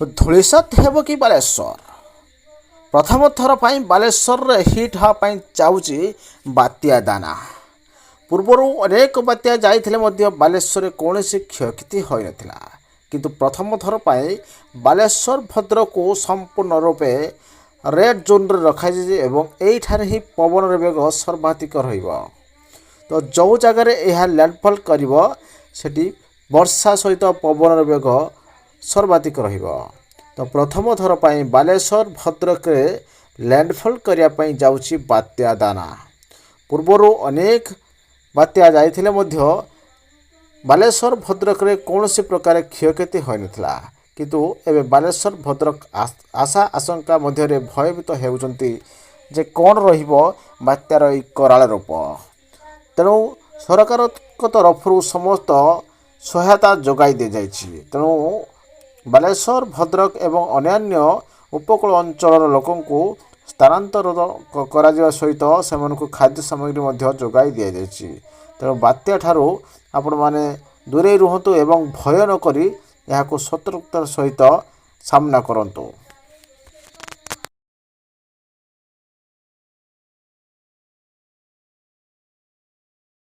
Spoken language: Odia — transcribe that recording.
ଧୂଳିସାତ ହେବ କି ବାଲେଶ୍ୱର? ପ୍ରଥମ ଥର ପାଇଁ ବାଲେଶ୍ୱରରେ ହିଟ୍ ହେବା ପାଇଁ ଯାଉଛି ବାତ୍ୟା ଦାନା। ପୂର୍ବରୁ ଅନେକ ବାତ୍ୟା ଯାଇଥିଲେ ମଧ୍ୟ ବାଲେଶ୍ୱରରେ କୌଣସି କ୍ଷୟକ୍ଷତି ହୋଇନଥିଲା। କିନ୍ତୁ ପ୍ରଥମ ଥର ପାଇଁ ବାଲେଶ୍ୱର, ଭଦ୍ରକକୁ ସମ୍ପୂର୍ଣ୍ଣ ରୂପେ ରେଡ୍ ଜୋନ୍ରେ ରଖାଯାଇଛି ଏବଂ ଏଇଠାରେ ହିଁ ପବନର ବେଗ ସର୍ବାଧିକ ରହିବ। ତ ଯେଉଁ ଜାଗାରେ ଏହା ଲ୍ୟାଣ୍ଡଫଲ୍ କରିବ, ସେଠି ବର୍ଷା ସହିତ ପବନର ବେଗ ସର୍ବାଧିକ ରହିବ। ତ ପ୍ରଥମ ଥର ପାଇଁ ବାଲେଶ୍ୱର, ଭଦ୍ରକରେ ଲ୍ୟାଣ୍ଡଫଲ୍ କରିବା ପାଇଁ ଯାଉଛି ବାତ୍ୟା ଦାନା। ପୂର୍ବରୁ ଅନେକ ବାତ୍ୟା ଯାଇଥିଲେ ମଧ୍ୟ ବାଲେଶ୍ୱର, ଭଦ୍ରକରେ କୌଣସି ପ୍ରକାର କ୍ଷୟକ୍ଷତି ହୋଇନଥିଲା। କିନ୍ତୁ ଏବେ ବାଲେଶ୍ୱର, ଭଦ୍ରକ ଆଶା ଆଶଙ୍କା ମଧ୍ୟରେ ଭୟଭୀତ ହେଉଛନ୍ତି ଯେ କ'ଣ ରହିବ ବାତ୍ୟାର ଏଇ କରାଳ ରୂପ। ତେଣୁ ସରକାରଙ୍କ ତରଫରୁ ସମସ୍ତ ସହାୟତା ଯୋଗାଇ ଦିଆଯାଇଛି। ତେଣୁ ବାଲେଶ୍ୱର, ଭଦ୍ରକ ଏବଂ ଅନ୍ୟାନ୍ୟ ଉପକୂଳ ଅଞ୍ଚଳର ଲୋକଙ୍କୁ ସ୍ଥାନାନ୍ତର କରାଯିବା ସହିତ ସେମାନଙ୍କୁ ଖାଦ୍ୟ ସାମଗ୍ରୀ ମଧ୍ୟ ଯୋଗାଇ ଦିଆଯାଇଛି। ତେଣୁ ବାତ୍ୟା ଠାରୁ ଆପଣମାନେ ଦୂରେଇ ରୁହନ୍ତୁ ଏବଂ ଭୟ ନକରି ଏହାକୁ ସତର୍କତାର ସହିତ ସାମ୍ନା କରନ୍ତୁ।